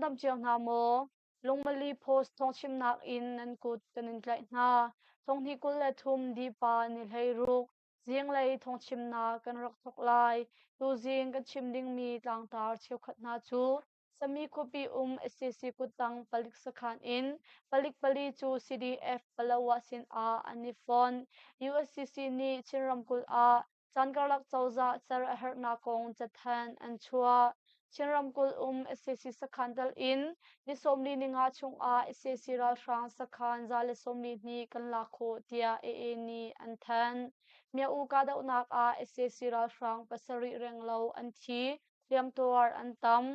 dam cio hna maw? Lungmali Post thawngchimnak in nan kut kan in tlaih hna. Thonghnih 23 Dipa ni 16 zinglei thawngchimnak kan rak thawk lai. Tuzing kan chim dingmi tlangtar cheukhat hna cu Sami khuapi um sac kuttang palik sakhan in palik pali cu CDF Palawa sin ah an i fon. USCC nih Chin ramkulh ah caan karlak cozah ser a herhnak kong cathanh an chuah. Chin ramkulh um sac sakhan tal in ni 45 chungah sac ralhrang sakhan 142 kan lak khawh tiah AA nih an thanh. Mya-U kahdohnak ah sac ralhrang pasarih renglo an thi. Hliamtuar an tam.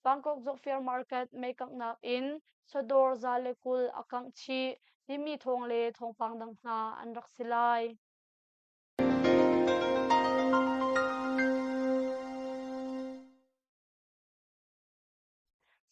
Bangkok Zukfir Market mei kanghnak in chawdawr 120 a kangh chih timi thawng le thawngpang dang hna an rak si lai.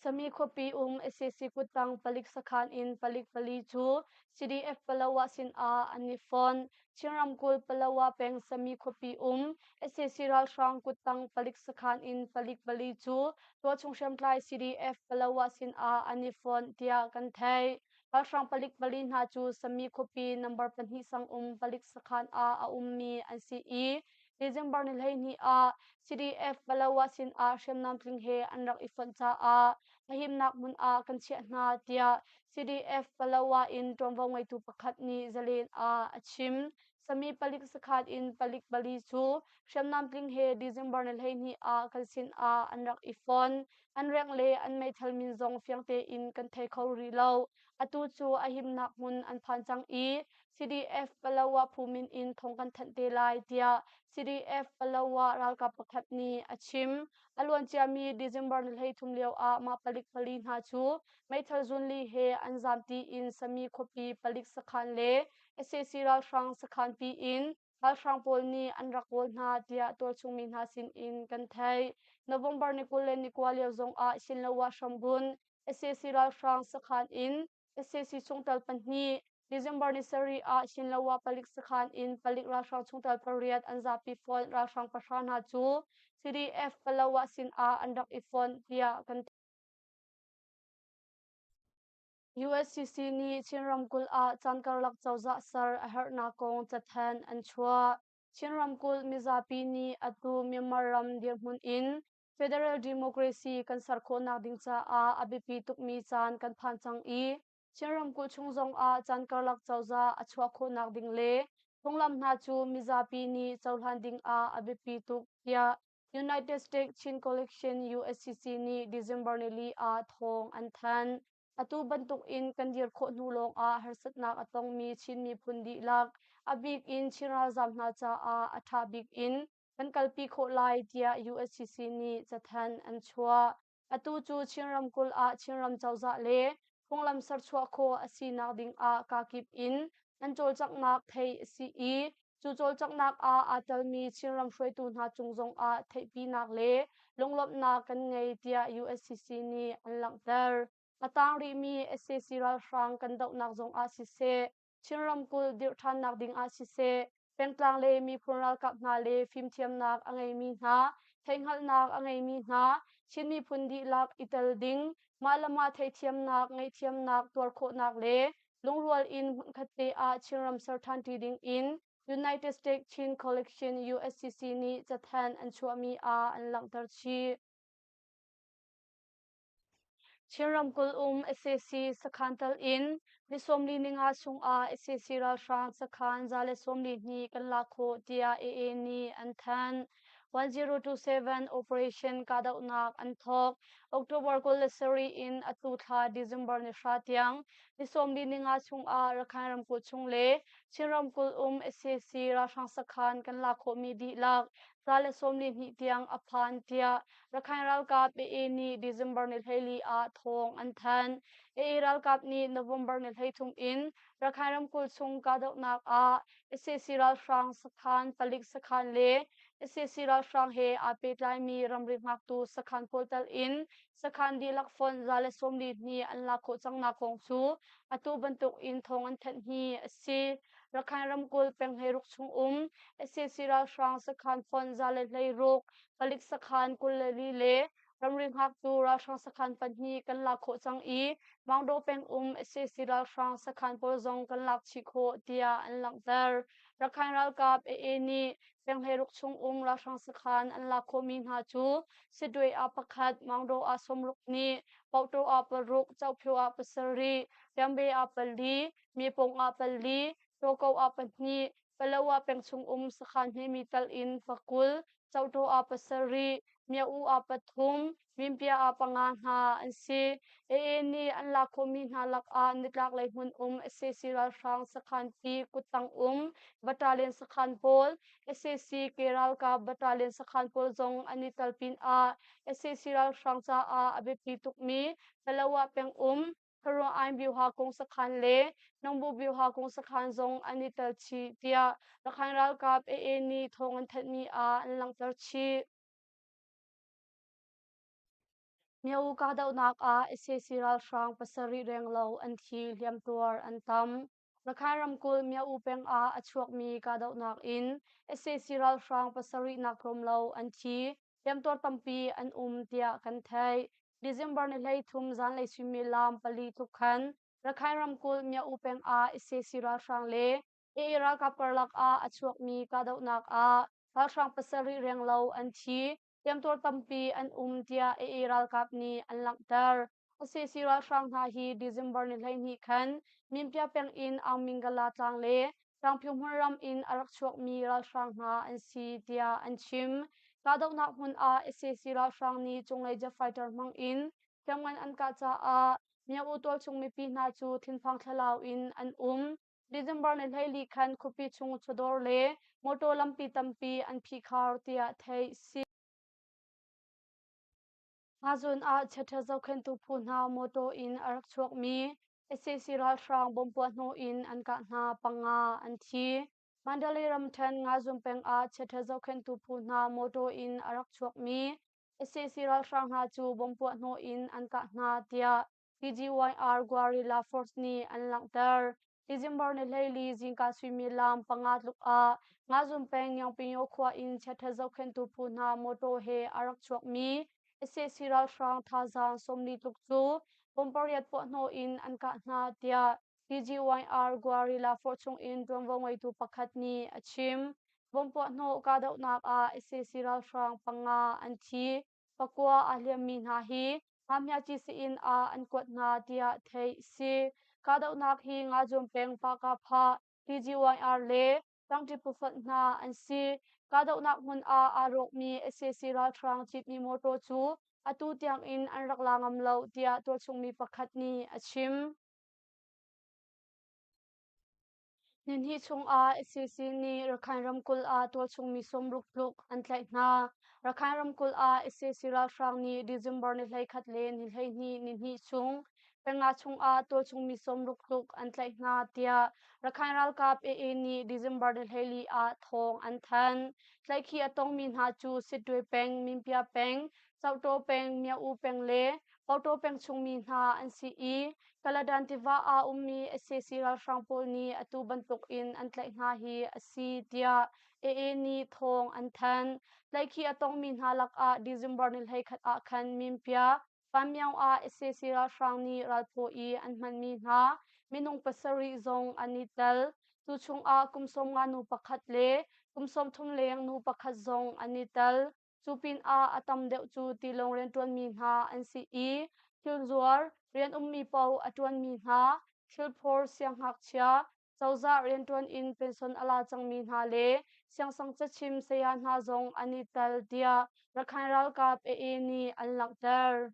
Sami khuapi um sac kuttang palik sakhan in palik pali cu CDF Palawa sin ah an i fon. Chin ramkulh Palawa peng Sami khuapi um sac ralhrang kuttang palik sakhan in palik pali cu tualchung hriamtlai CDF Palawa sin ah an i fon tiah kan theih. Ralhrang palik pali hna cu Sami khuapi number pahnih sang um palik sakhan ah a ummi an si i December ni 12 ah CDF Palawa sin ah hriamnam tling he an rak i fonh caah a himnak hmun ah kan chiah hna tiah CDF Palawa in ṭuanvo ngeitu pakhat nih Zalen ah a chim. Sami palik sakhan in palik pali cu hriamnam tling he December ni 12 ah kan sin ah an rak i fon. An reng le an meithal min zong fiang tein kan thei kho rih lo. Atu cu a himnak hmun an phan cang i CDF Palawa phu min in thong kan thanh te lai tiah CDF Palawa ralkap pakhat nih a chim. A luanciami December ni 33 lio ah mah palik pali hna cu meithal zunli he an zaam tiin Sami khuapi palik sakhan le sac ralhrang sakhan pi in ralhrang pawl nih an rak kawl hna tiah tualchung mi hna sin in kan theih. November ni 29 lio zong ah Shinlowa hrambunh sac ralhrang sakhan in sac chungtel pahnih December ni sarih ah Shinlowa palik sakhan in palik ralhrang chungtel pariat an zapi fonh ralhrang pahra hna cu CDF Palawa sin ah an rak i fonh tiah kan USCC nih Chin ramkulh ah caan karlak cozah ser a herhnak kong cathanh an chuah. Chin ramkulh mizapi nih atu Myanmar ram dirhmun in Federal Democracy kan ser khawhnak ding caah a biapi tukmi caan kan phan cang i Chin ramkulh chung zong ah caan karlak cozah a chuah khawhnak ding le phunglam hna cu mizapi nih cohlan ding ah a biapi tuk tiah United States Chin Coalition USCC nih December nili ah thawng an thanh. Atu bantuk in kan dir khawh hnu lawng ah harsatnak a tongmi Chin miphun dihlak, a bik in Chin ralzaam hna caah a ṭha bik in kan kalpi khawh lai tiah USCC nih cathanh an chuah. Atu cu Chin ramkulh ah Chinram cozah le phunglam serchuah khawh a sinak ding ah kakip in an cawlcanghnak theih a si i cu cawlcanghnak ah aa telmi Chinram hruaitu hna cung zong ah theihpinak le lunglawmhnak kan ngei tiah USCC nih an langhter. A tang rihmi sac ralhrang kan dohnak zong ah siseh, Chin ramkulh dirh ṭhannak ding ah siseh, pengtlang le miphun ralkap hna le fimthiamnak a ngeimi hna, theihhngalhnak a ngeimi hna, Chin miphun dihlak i tel ding, mah le mah theihthiamnak, ngaihthiamnak, tuar khawhnak le lungrual in hmunkhat te ah Chinram ser ṭhanṭi ding in United States Chin Coalition USCC nih cathanh an chuahmi ah an langhter chih. Chin ramkulh um sac sakhan tal in ni 45 chungah sac ralhrang sakhan 142 kan lak khawh tiah AA nih an thanh. 1027 operation kahdohnak an thawk. October 27 in atu thla December ni hra tiang ni 45 chungah Rakhine ramkulh chung le Chin ramkulh um sac ralhrang sakhan kan lak khawhmi dihlak 142 tiang a phan tiah Rakhine ralkap AA nih December ni 14 ah thawng an thanh. AA ralkap nih November ni 33 in Rakhine ramkulh chung kahdohnak ah sac ralhrang sakhan, palik sakhan le sac ralhrang he aa pehtlaimi ramri hngaktu sakhan pawl tal in sakhan dihlak fonh 142 an lak khawh cangnak kong cu atu bantuk in thawng an thanh hi a si. Rakhine ramkulh peng 16 chung um sac ralhrang sakhan fonh 116 palik sakhan 24 le. Ramri hngaktu ralhrang sakhan pahnih kan lak khawh cang i Maungdaw peng um sac ralhrang sakhan pawl zong kan lak chih khawh tiah an langhter. Rakhine ralkap AA nih peng 16 chung um ralhrang sakhan an lak khawhmi hna cu Sittwe ah pakhat, Maungdaw ah 60 nih, Pauktaw ah paruk, Cohpyo ah pasarih, Tiambe ah pali, Myepong ah pali, Tawko ah pahnih, Palawa peng chung um sakhan hmemi tal in pakul, Cohtaw ah pasarih, Mya-U ah pathum, Mimpia ah panga hna an si. AA nih an lak khawhmi hna lakah nitlaklei hmun um sac ralhrang sakhan pi kuttang um battalion sakhan pawl, sac ke ralkap battalion sakhan pawl zong an i tel pinah sac ralhrang caah a biapi tukmi Palawa peng um Kharuah Byuha kung sakhan le Nongbu Byuha kung sakhan zong an i tel chih tiah Rakhine ralkap AA nih thawng an thanhmi ah an langhter chih. Myo kahdohnak ah sac ralhrang pasarih renglo an thi, hliamtuar an tam. Rakhine ramkulh Myo peng ah a chuakmi kahdohnak in sac ralhrang pasarih nak tlawm lo an thi, hliamtuar tampi an um tiah kan theih. December ni 13 zanlei suimilam 4 tluk khan Rakhine ramkulh Myo peng ah sac ralhrang le AA ralkap karlak ah a chuakmi kahdohnak ah ralhrang pasarih renglo an thi, hliamtuar tampi an um tiah AA ralkap nih an langhter. Sac ralhrang hna hi December ni 12 khan Minpia peng in Aungmingala tlang le Tlangphiu hmunram in a rak chuakmi ralhrang hna an si tiah an chim. Kahdohnak hmun ah sac ralhrang nih cunglei jet fighter hmang in hriamngan an kah caah Myo-U tualchung mipi hna cu thinphang thlalau in an um. December ni 14 khan khuapi chung chawdawr le motor lampi tampi an phihkhar tiah theih si. Ngazun ah chiaṭha zohkhenhtu phu hna motor in a rak chuakmi sac ralhrang bomb puahhnawh in an kah hna panga an thi. Mandalay ramṭhen Ngazun peng ah chiaṭha zohkhenhtu phu hna motor in a rak chuakmi sac ralhrang hna cu bomb puahhnawh in an kah hna tiah PGYR Guerrilla Force nih an langhter. December ni 14 zingka suimilam 5 tluk ah Ngazun peng Yangpinyo khua in chiaṭha zohkhenhtu phu hna motor he a rak chuakmi sac ralhrang thazaang 40 tluk cu bomb pariat puahhnawh in an kah hna tiah PGYR Guerrilla Force chungin ṭuanvo ngeitu pakhat nih a chim. Bomb puahhnawh kahdohnak ah sac ralhrang panga an thi. Pakua aa hliammi hna hi Ngamhia sii-inn ah an kuat hna tiah theih a si. Kahdohnak hi Ngazum peng Pakapha, PGYR le Tangṭi phufonh hna an si. Kahdohnak hmun ah aa rawkmi sac ralhrang citmi motor cu atu tiangin an rak la ngam lo tiah tualchung mi pakhat nih a chim. Nihnih chungah sac nih Rakhine ramkulh ah tualchung mi 60 tluk an tlaih hna. Rakhine ramkulh ah sac ralhrang nih December ni 11 le ni 12 nihnih chung penga chungah tualchung mi 60 tluk an tlaih hna tiah Rakhine ralkap AA nih December ni 14 ah thawng an thanh. Tlaihkhih a tongmi hna cu Sittwe peng, Minpia peng, Cauhtaw peng, Mya-U peng le Pauktaw peng chungmi hna an si i Kaladan tiva ah ummi sac ralhrang pawl nih atu bantuk in an tlaih hna hi a si tiah AA nih thawng an thanh. Tlaihkhih a tongmi hna lakah December ni 11 ah khan Minpia, Pamyaung ah sac ralhrang nih ralphaw i an hmanmi hna minung pasarih zong an i tel. Cu chungah kum 50 nu pakhat le kum 30 leng nu pakhat zong an i tel. Cu pinah a tam deuh cu tilawng rianṭuanmi hna an si i thilzuar, rian ummi paoh a ṭuanmi hna, thilphor siangngakchia, cozah rianṭuan in pension a la cangmi hna le siangsang cachim saya hna zong an i tel tiah Rakhine ralkap AA nih an langhter.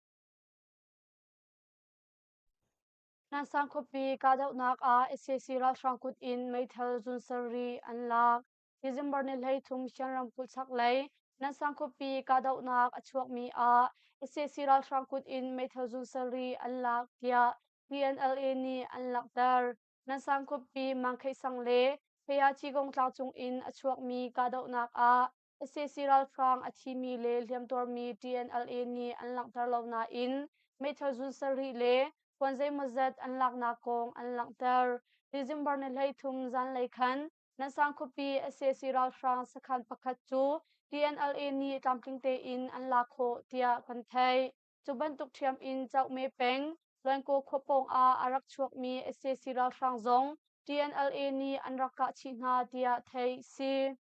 Nansang khuapi kahdohnak ah sac ralhrang kut in meithal zun sarih an lak. December ni 13 Shan ramkulh chaklei Nansang khuapi kahdohnak a chuakmi ah sac ralhrang kut in meithal zun sarih an lak tiah TNLA nih an langhter. Nansang khuapi Mangkheisang le Phaya-Chigong tlangcung in a chuakmi kahdohnak ah sac ralhrang a thimi le hliamtuarmi TNLA nih an langhter lo nain meithal zun sarih le kuan zeimawzat an laknak kong an langhter. December ni 13 zanlei khan. Nansang khuapi sac ralhrang sakhan pakhat cu TNLA nih tlamtling tein an lak khawh tiah kan theih. Cu bantuk ṭhiam in Caukme peng Luankaw khua pawng ah a rak chuakmi sac ralhrang zong TNLA nih an rak kah chih hna tiah theih si.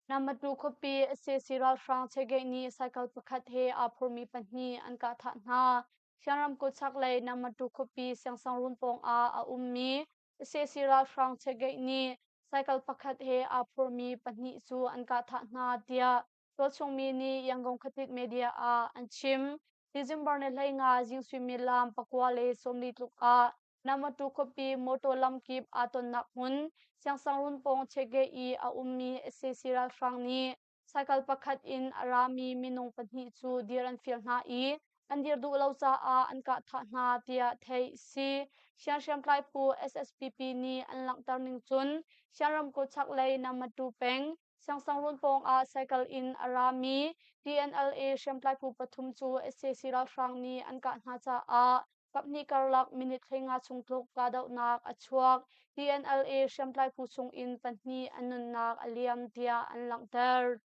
Namatu khuapi sac ralhrang chegeih nih cycle pakhat he aa phurmi pahnih an kah thah hna. Siang ramkulh chaklei Namatu khuapi Siangsangrun pawng ah a ummi sac ralhrang chegeih nih cycle pakhat he aa phurmi pahnih cu an kah thah hna tiah tualchungmi nih Yangon khuatit media ah an chim. December ni 15 zing suimilam 9:40 tluk ah Namatu khuapi motor lamkip aa tonnak hmun Siangsangrun pawng Chege i a ummi sac ralhrang nih cycle pakhat in a rami minung pahnih cu dir an fial hna i an dir duh lo caah an kah thah hna tiah theih a si. Shan hriamtlai phu SSPP nih an langhter ning cun Shan ramkulh chaklei Namatu peng Siangsangrun pawng ah cycle in a rami TNLA hriamtlai phu pathum cu sac ralhrang nih an kah hna caah kaphnih karlak minute 15 chung tluk kahdohnak a chuak. TNLA hriamtlai phu chung in pahnih an nunnak a liam tiah an langhter.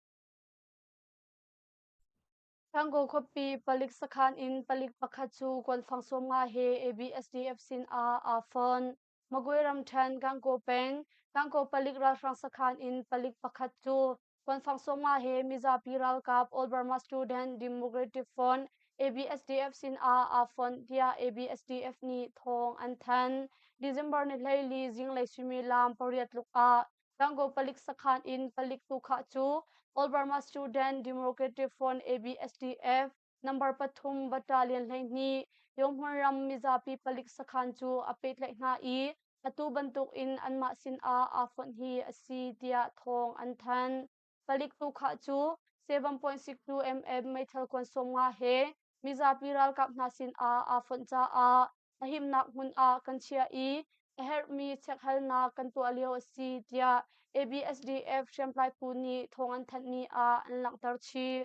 Gangaw khuapi palik sakhan in palik pakhat cu kuanfang 50 he ABSDF sin ah aa fonh. Magwe ramṭhen Gangaw peng Gangaw palik ralhrang sakhan in palik pakhat cu kuanfang 50 he mizapi ralkap All Burma Student Democratic Front ABSDF sin ah aa fonh tiah ABSDF nih thawng an thanh. December ni 14 zinglei suimilam 8 tluk ah Gangaw palik sakhan in palik tukhah cu All Burma Student Democratic Front ABSDF Number 3 Battalion 12 Yonghmun ram mizapi palik sakhan cu a pehtlaih hna i atu bantuk in anmah sinah aa fonh hi a si tiah thawng an thanh. Palik tukhah cu 7.62 mm meithal kuan 50 he mizapi ralkap hna sinah aa fonh caah a himnak hmun ah kan chiah i a herhmi chekhalnak kan tuah lio a si tiah ABSDF hriamtlai phu nih thawng an thanhmi ah an langhter chih.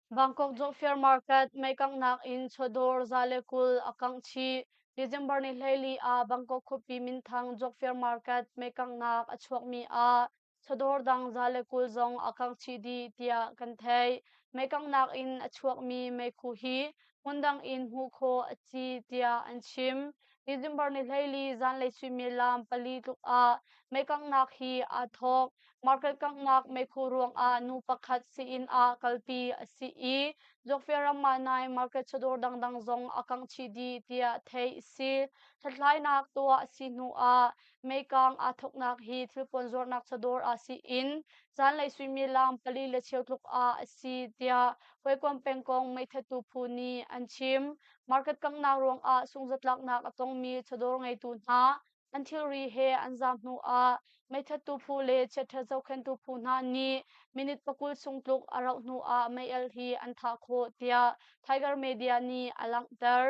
Bangkok Jofair Market meikanghnak in chawdawr 120 a kangh chih. December ni 14 ah Bangkok khuapi minthang Jofair Market meikanghnak a chuakmi ah chawdawr dang 120 zong a kangh chih dih tiah kan theih. Meikanghnak in a chuakmi meikhu hi hmundang in hmuh khawh a si tiah an chim. December ni 14 zanlei suimilam 4 tluk ah meikanghnak hi aa thawk. Market kanghnak meikhu ruangah nu pakhat sii-inn ah kalpi a si i Jokfia ram ah nai market chawdawr dangdang zong a kangh chih dih tiah theih a si. Hlathlainak tuah a si hnu ah meikang aa thawknak hi thilpuan zuarnak chawdawr ah sii-inn zanlei suimilam 4:15 tluk ah a si tiah Hawikom pengkong meithattu phu nih an chim. Market kanghnak ruangah sungzatlaknak a tongmi chawdawr ngeitu hna an thilri he an zaam hnu ah meithattu phu le chiaṭha zohkhenhtu phu hna nih minute 20 chung tluk a rauh hnu ah mei-alh hi an thah khawh tiah Tiger Media nih a langhter.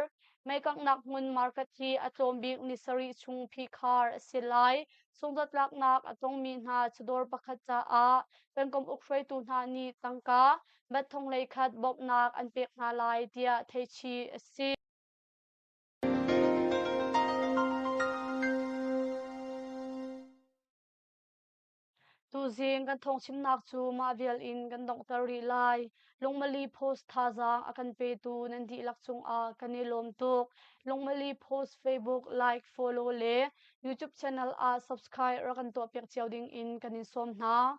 Meikanghnak hmun market hi a tlawm bik ni sarih chung phihkhar a si lai. Sungzatlaknak a tongmi hna chawdawr pakhat caah pengkomh ukhruaitu hna nih tangka bat thong 300 bawmhnak an pek hna lai tiah theihchih a si. Tuzing kan thawngchimnak cu mah vial in kan donghter rih lai. Lungmali Post thazaang a kan petu nan dihlak cungah kan i lawm tuk. Lungmali Post Facebook like, follow le YouTube channel ah subscribe rak kan tuahpiak cio ding in kan in sawm hna.